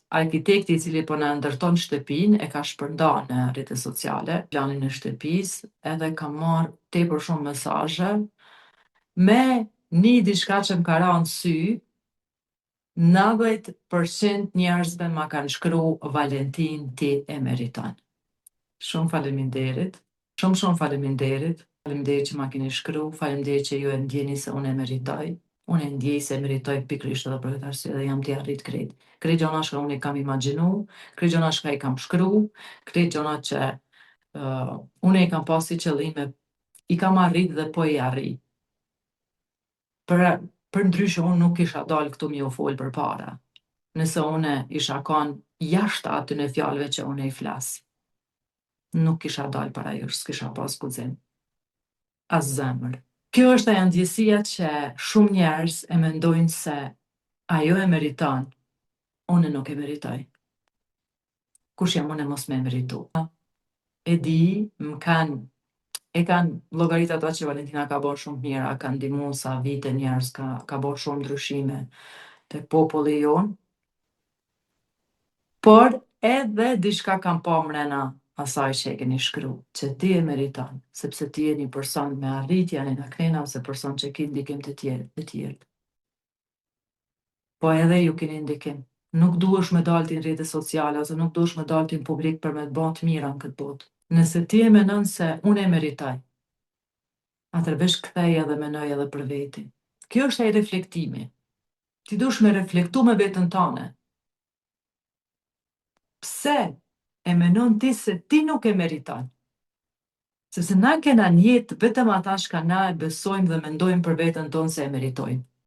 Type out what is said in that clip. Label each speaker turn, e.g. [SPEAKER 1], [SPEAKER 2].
[SPEAKER 1] Arkitekti i cili po na ndërton shtëpinë e ka shpërnda në rrjete sociale planin e shtëpisë edhe kam marrë tepër shumë mesazhe me një diçka që më ka ra në sy, 90% njerëzve ma kanë shkru Valentin ti e meriton. Shumë faleminderit. Shumë shumë faleminderit. Faleminderit që ma keni shkru, faleminderit që ju e ndjeni se unë e meritoj. Unë e ndjej se e meritoj pikërisht edhe për këtë arsye dhe jam t'i arrit krejt. Krejt gjona që unë i kam imagjinu, krejt gjona që i kam shkru, krejt gjona që unë i kam pas si qëllime, i kam arrit dhe po i arrit. Për, për ndryshe unë nuk kisha dalë këtu mi u fol për para. Nëse unë isha kon jashtë aty në fjalëve që unë i flas. Nuk kisha dalë para jush, s'kisha pas guxim. As zemër. Kjo është ajo ndjesia që shumë njerëz e mendojnë se ajo e meriton, unë nuk e meritoj. Kush jam unë mos me e meritu? E di, më kanë e kanë llogarit ata që Valentina ka bërë shumë të mira, ka ndihmu sa vite njerëz, ka ka bërë shumë ndryshime te populli jon. Por edhe diçka kam pa mrena asaj që e keni shkru, që ti e meriton, sepse ti je një person me arritje, ani na knena, ose person që ki ndikim të tjerë, të tjerë. Po edhe ju keni ndikim. Nuk duhesh me dalë ti në rrjete sociale ose nuk duhesh me dalë ti në publik për me të bërë të mira në këtë botë. Nëse ti e menon se unë e meritoj, atëherë veç kthej edhe menoj edhe për veti. Kjo është ai reflektimi. Ti duhesh me reflektu me veten tënde. Pse e menon ti se ti nuk e meriton? Sepse na kena n'jetë vetëm ata çka na e besojmë dhe mendojmë për veten tonë se e meritojmë.